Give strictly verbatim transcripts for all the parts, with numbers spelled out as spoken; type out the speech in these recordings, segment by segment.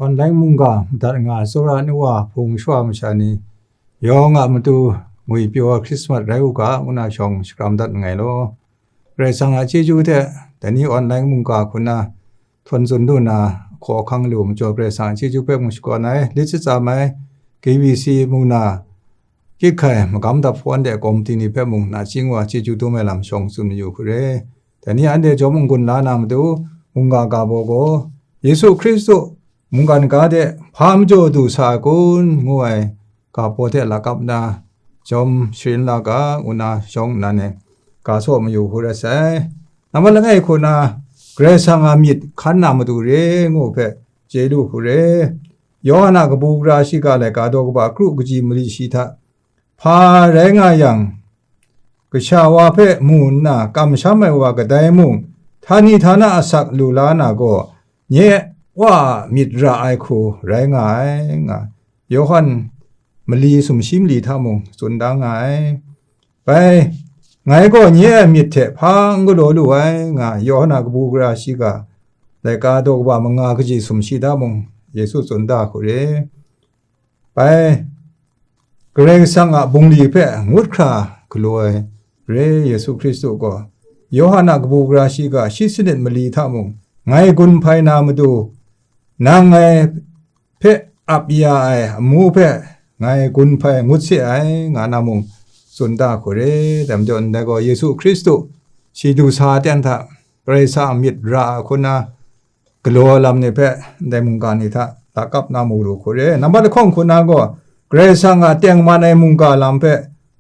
Online mungga madat nga ai tsawra ai nu wa hpung shawa masha ni yawng a matu ngwipyaw ai Hkrismat rai u ga, ngu na shawng shakram dat nngai law. Karai Kasang a chyeju hte dai ni online mungga hku na htawn tsun lu na, hkaw ahkang lu majaw Karai Kasang a chyeju hpe mung shakawn ai, lit shatsam ai, K B C mung na kyit hkai magam dap hpawn de komiti ni hpe mung nachying wa chyeju dum ai lam shawng tsun mayu hku re. Dai ni anhte jawm n-gun la na matu, mungga ga baw gaw, Yesu Hkristu mungkan ga de hpa majaw du sa ai kun, ngu ai ga baw hte lakap nna, jawm sharin la ga, ngu na shawng nnan e ga saw mayu hku rai sai. Nambat langai hku na, Karai Kasang a myit hkan na matu re ngu hpe chye lu hku re. Yawhan a kabu gara shiga laika daw kaba kru kaji mali shi hta, hpa rai nga yang, kasha wa hpe mu nna kamsham ai wa kadai mung, htani htana asak lu la na gaw, nye Wa a myit ra ai hku rai nga ai, nga Yawhan mali sumshi mali hta mung tsun da nga ai. Bai, ngai gaw nye a myit hte hpa n galaw lu ai, nga Yawhan a kabu gara shiga laika daw kaba manga kaji sumshi hta mung Yesu tsun da hku re. Bai, Karai Kasang a bungli hpe ngut hkra galaw ai re Yesu Hkristu gaw, Yawhan a kabu gara shiga shi sanit mali hta mung, ngai gun hpai na matu, nang ngai hpe ap ya ai amu hpe ngai gun hpai ngut se ai, nga na mung tsun da hku re. Dai majaw ndai gaw Yesu Hkristu shi du sa aten hta Karai Kasang a myit ra ai hku na galaw ai lam ni hpe ndai mungga ni hta lakap na mu lu hku re. Nambat lahkawng hku na gaw, Karai Kasang a tengman ai mungga lam hpe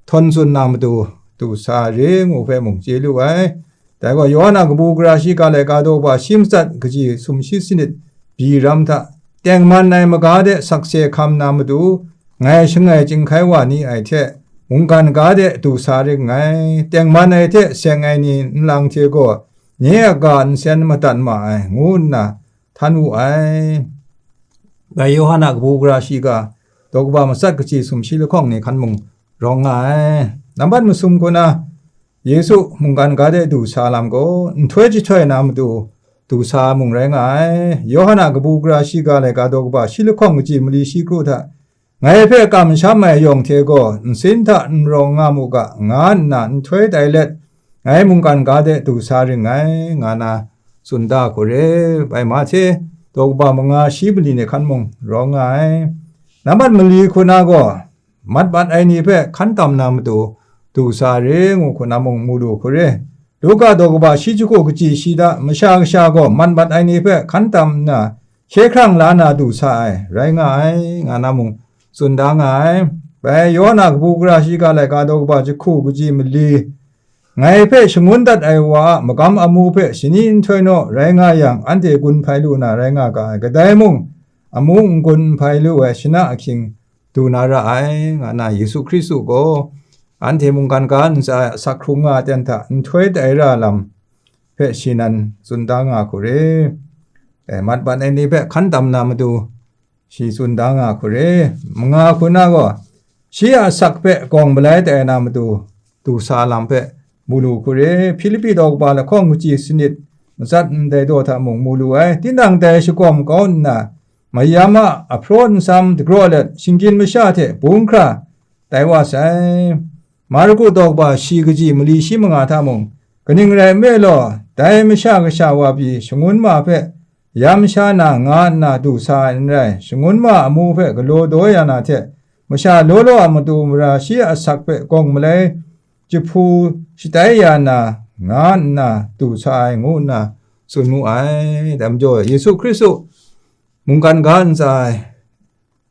htawn tsun na matu du sa re ngu hpe mung chye lu ai. Dai gaw, Yawhan a kabu gara shiga laika daw kaba shi matsat kaji sumshi sanit byi ram hta, tengman ai maga de sakse hkam na matu, ngai shangai chyinghkai wa ni ai hte, mungkan ga de du sa ring ngai. Tengman ai hte seng ai ni nlang hte gaw, nye a ga nsen madat ma ai, ngu nna htan wu ai. Dai Yawhan a kabu gara shiga daw kaba matsat kaji sumshi lahkawng ni hkan mung rawng nga ai. Nambat masum hku na, Yesu mungkan ga de du sa lam gaw, nhtoi jahtoi na matu du sa mung rai nga ai. Yawhan a kabu gara shiga laika daw kaba shi lahkawng kaji mali shi kru hta, ngai hpe kamsham ai yawng hte gaw nsin hta n rawng nga mu ga, nga nna nhtoi tai let, ngai mungkan ga de du sa ring ngai, nga na tsun da hku re. Bai, Mahte daw kaba manga shi mali ni hkan mung rawng nga ai. Nambat mali hku na gaw, mat mat ai ni hpe hkan tam na matu du sa re ngu hku na mung mu lu hku re. Luka daw kaba shi jahku kaji shi da, Masha Kasha gaw mat mat ai ni hpe hkan tam nna, hkye hkrang la na du sa ai, rai nga ai, nga na mung tsun da nga ai. Bai, Yawhan a kabu gara shiga laika daw kaba jahku kaji mali, ngai hpe shangun dat ai wa a magam amu hpe shani nhtoi naw rai nga yang, anhte gun hpai lu na rai nga ga ai, kadai mung amu n gun hpai lu ai shana ahkying du na ra ai, nga na Yesu Hkristu gaw anhte mungkan ga ntsa ai asak hkrung nga ai ten hta nhtoi tai ra lam hpe shi nan tsun da nga hku re. E, mat mat ai ni hpe hkan tam na matu shi tsun da nga hku re. Manga hku na gaw, shi a asak hpe gawng malai tai na matu du sa lam hpe mu lu hku re. Hpilipi daw kaba lahkawng kaji sanit matsat ndai daw hta mung mu lu ai. Tinang dai shagawm kau nna, mayam a ahpraw nsam dagraw let, shinggyim masha hte bung hkra tai wa sai. Marku daw kaba shi kaji mali shi manga hta mung, kaning rai nme law, dai Masha Kasha wa pyi shangun ma hpe yam sha na nga nna du sa ai n rai, shangun ma amu hpe galaw daw ya na hte, masha law law a matu mara shi a asak hpe gawng malai jahpu shatai ya na nga nna du sa ai, ngu nna tsun mu ai. Dai majaw, Yesu Hkristu mungkan ga ntsa ai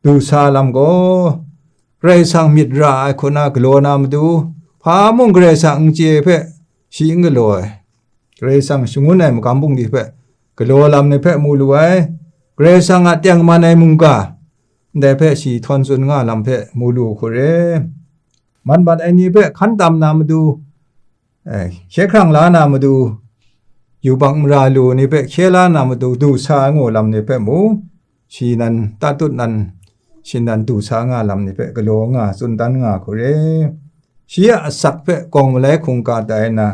du sa lam gaw, Karai Kasang myit ra ai hku na galaw na matu, hpa mung Karai Kasang n chye hpe shi n galaw ai. Karai Kasang shangun ai magam bungli hpe galaw lam ni hpe mu lu ai. Karai Kasang a tengman ai mungga, ndai hpe shi htawn tsun nga lam hpe mu lu hku re. Mat mat ai ni hpe hkan tam na matu, eh, hkye hkrang la na matu, yubak mara lu ni hpe hkye la na matu, du sa ai ngu lam ni hpe mung, shi nan tatut nan, shi nan du sa nga lam ni hpe galaw nga tsun dan nga hku re. Shi a asak hpe gawng malai hkungga tai na,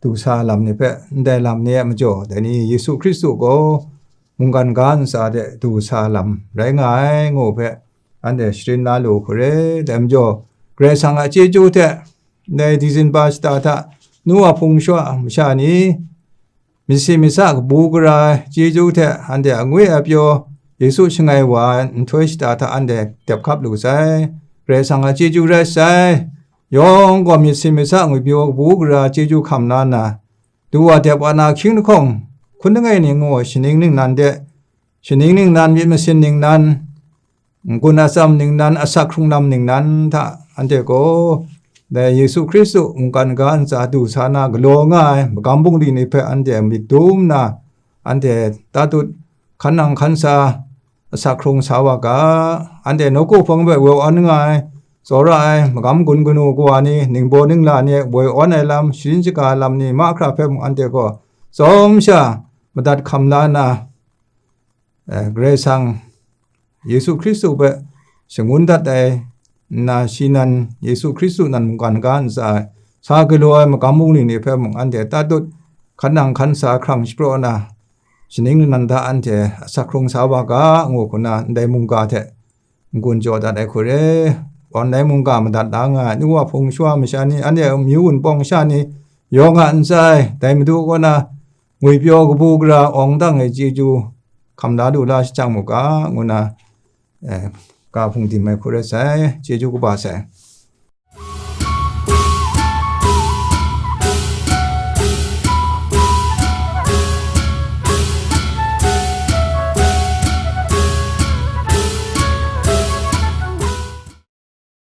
du sa lam ni hpe ndai lam ni a majaw, dai ni Yesu Hkristu gaw mungkan ga ntsa de du sa lam rai nga ai ngu hpe, anhte sharin na lu hku re. Dai majaw, Karai Kasang a chyeju hte, dai dizinba shata hta, nu a hpung shawa masha ni, myit si myit sa kabu gara ai chyeju hte, anhte angwi apyaw Yesu shangai wa ai nhtoi shata hta anhte dep hkap lu sai. Karai Kasang a chyeju rai sai. Yawng gaw myit si myit sa ngwipyaw kabu gara chyeju hkam la nna, du wa dep wa na ahkying lahkawng, hkun langai ni ngu ai shaning ningnan de, shaning ningnan, myit masin ningnan, n-gun atsam ningnan, asak hkrung lam ningnan hta anhte gaw, dai Yesu Hkristu mungkan ga ntsa du sa na galaw nga ai magam bungli ni hpe anhte myit dum nna, anhte tatut hkan nang hkan sa, asak hkrung sa wa ga, anhte nawku hpawng hpe woi awn nga ai, tsawra ai, magam gun kanu kawa ni, ningbaw ningla ni woi awn ai lam, sharin shaga ai lam ni mahkra hpe mung anhte gaw tsawm sha madat hkam la nna, eh, Karai Kasang Yesu Hkristu hpe shangun dat ai nna, shi nan Yesu Hkristu nan mungkan ga ntsa ai, sa galaw ai magam bungli ni hpe mung anhte tatut hkan nang hkan sa hkrang shapraw na, shaning ningnan hta anhte asak hkrung sa wa ga, ngu hku na ndai mungga hte n-gun jaw dat ai hku re. Gawn dai mungga madat la nga ai, nu wa hpung shawa masha ni, anhte a amyu wunpawng sha ni, yawng a ntsa e, dai Madu kaw na ngwipyaw kabu gara awng dang ai chyeju hkam da lu la shajang mu ga, ngu na, eh, ga hpung dim ai hku rai sai, chyeju kaba sai.